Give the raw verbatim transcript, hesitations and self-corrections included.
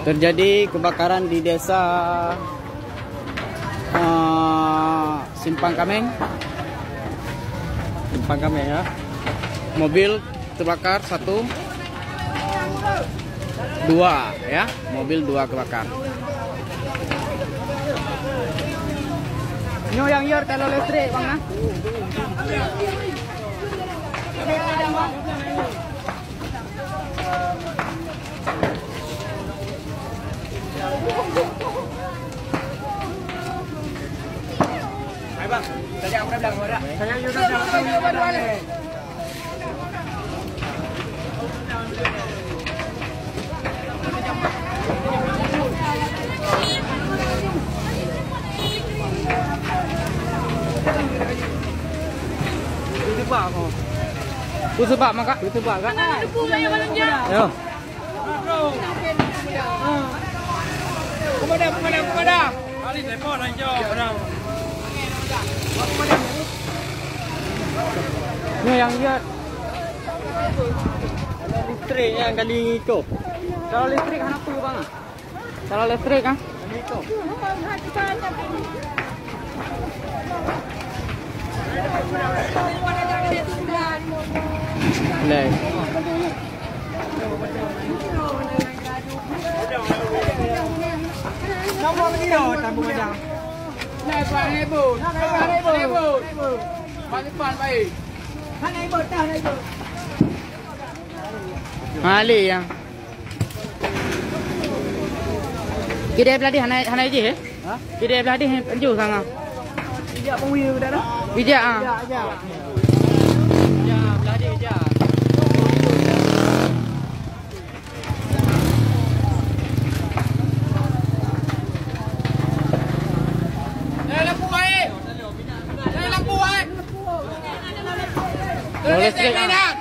Terjadi kebakaran di desa, eh, Simpang Kameng. Simpang Kameng, ya. Mobil terbakar satu, dua, ya. Mobil dua kebakar. Nyoe nyang yor kalau listrik, Bang, nah. Peue seubab, Mak, Kak? Peue seubab, Kak? Yo. Pemadam, pemadam, pemadam. Nyoe nyang jeuet. Listrik nyang kali ngico. Kalau listrik hana peue, Bang. Kalau listrik, ah. Leh. Malik yang. Kidai belah dih hana, hana ijih, eh? Ha? Kidai belah dih, eh, penju sangat. Ijak pengwi udah dah. Ijak, ah. Ijak, ijak. Ijak, belah dih, ijak. Eh, lampu, eh. Eh, lampu, eh. Boleh sikit, ah.